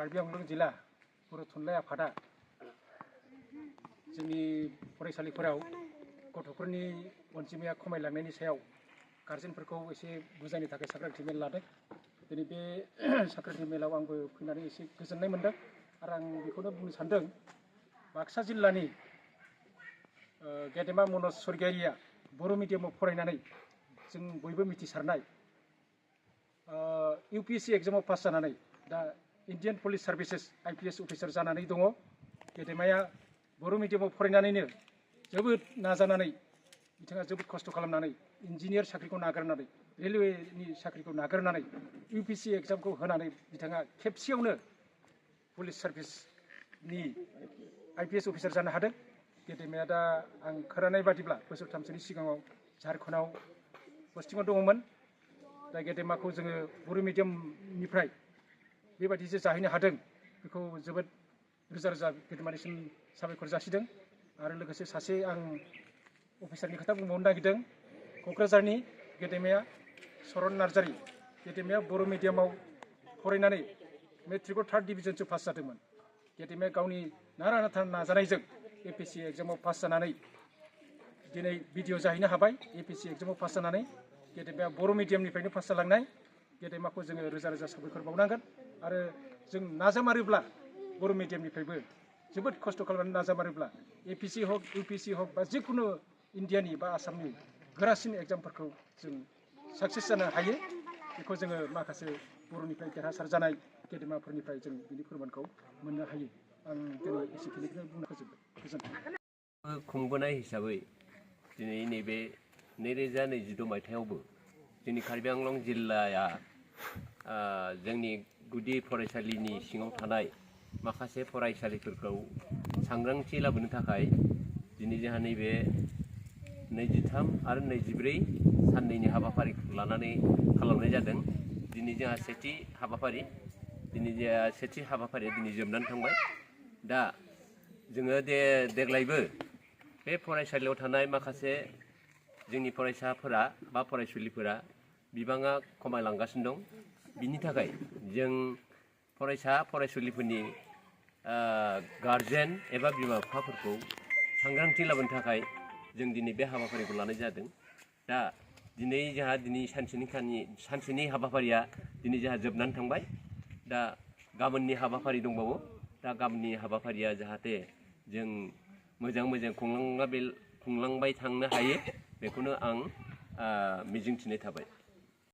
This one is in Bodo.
कार्बि आंलं जिल्ला बर' थुनलाइ आफादा जोंनि फरायसालिफोराव गथ'फोरनि अनजिमाया खमायलांनायनि सायाव गार्जेनफोरखौ एसे बुजायनो थाखाय सांग्रांथि मेल लादों। दिनै बे सांग्रांथि मेलाव आंबो फैनानै एसे गोजोननाय मोनदों आरो आं बेखौनो बुंनो सानदों बाक्सा जिल्लानि गेदेमा मनज स्वर्गियारिया बर' मिडियामाव फरायनानै जों बयबो मिथिसारनाय UPSC एग्जामाव पास जानानै दा Indian police services IPS officer जानानै दङ। गेदेमाया बर' मिडियामाव फरायनानैनो जोबोद नाजानानै बिथाङा जोबोद खस्थ' खालामनानै इन्जिनियार साख्रिखौ नागारनानै रेलवेनि साख्रिखौ नागारनानै UPSC एग्जामखौ होनानै बिथाङा खेबसेयावनो पुलिस सार्भिसनि IPS अफिसार जानो हादों। गेदेमाया दा आं खोनानाय बादिब्ला बोसोरथामसोनि सिगाङाव झारखन्डआव पस्टिंआव दङमोन। दा गेदेमाखौ जोङो बर' मिडियामनिफ्राय बेबायदिसो जाहैनो हादों बेखौ जोबोद रोजा रोजा गेदेमानिसिम साबायखर जासिदों। आरो लोगोसे सासे आं अफिसारनि खोथा बुंबावनो नागिरदों। क'क्राझारनि गेदेमाया सरन नार्जारी गेदेमाया बर' मिडियामाव फरायनानै मेट्रिकआव 3rd डिभिजनसो पास जादोंमोन। गेदेमाया गावनि नारा नाथा नाजानायजों APSC एग्जामाव पास जानानै दिनै BDO जाहैनो हाबाय। APSC एग्जामाव पास जानानै गेदेमाया बर' मिडियामनिफ्रायनो पास जालांनाय। गेदेमाखौ जोङो रोजा रोजा साबायखर बावनांगोन। आरो जों नाजामारोब्ला बर' मिडियामनिफ्रायबो जोबोद खस्थ' खालामनानै नाजामारोब्ला APSC हक UPSC हक बा जिखुनु इन्डियानि बा आसामनि गोरासिन एग्जामफोरखौ जों साक्सेस जानो हायो। बेखौ जोङो माखासे बर'निफ्राय देरहासार जानाय गेदेमाफोरनिफ्राय जों बिनि फोरमानखौ मोननो हायो। आं दिनै एसेखिनिखौनो बुंनो फोजोबबाय। गोजोन्थों। खुंबोनाय हिसाबै दिनै नैबे 2022 मायथाइयावबो जोंनि कार्बि आंलं जिल्लाया जोंनि गुदि फरायसालिनि सिङाव थानाय माखासे फरायसालिफोरखौ सांग्रांथि लाबोनो थाखाय दिनै जोंहा नैबे 23 आरो 24 साननैनि हाबाफारिखौ लानानै खालामनाय जादों। दिनै जोंहा सेथि हाबाफारिया दिनै जोबनानै थांबाय। दा जोङो देग्लायबो बे फरायसालियाव थानाय माखासे जोंनि फरायसाफोरा बा फरायसुलिफोरा बिबाङा खमायलांगासिनो दं। बिनि थाखाय जों फरायसुलिफोरनि गार्जेन एबा बिमा बिफाफोरखौ सांग्रांथि लाबोनो थाखाय जों दिनै बे हाबाफारिखौ लानाय जादों। दा दिनै जोंहा सानसेनि हाबाफारिया दिनै जोंहा जोबनानै थांबाय। दा गाबोननि हाबाफारि दंबावो। दा गाबोननि हाबाफारिया जाहाथे जों मोजां खुंलांबाय थांनो हायो बेखौनो आं मिजिंथिनाय थाबाय।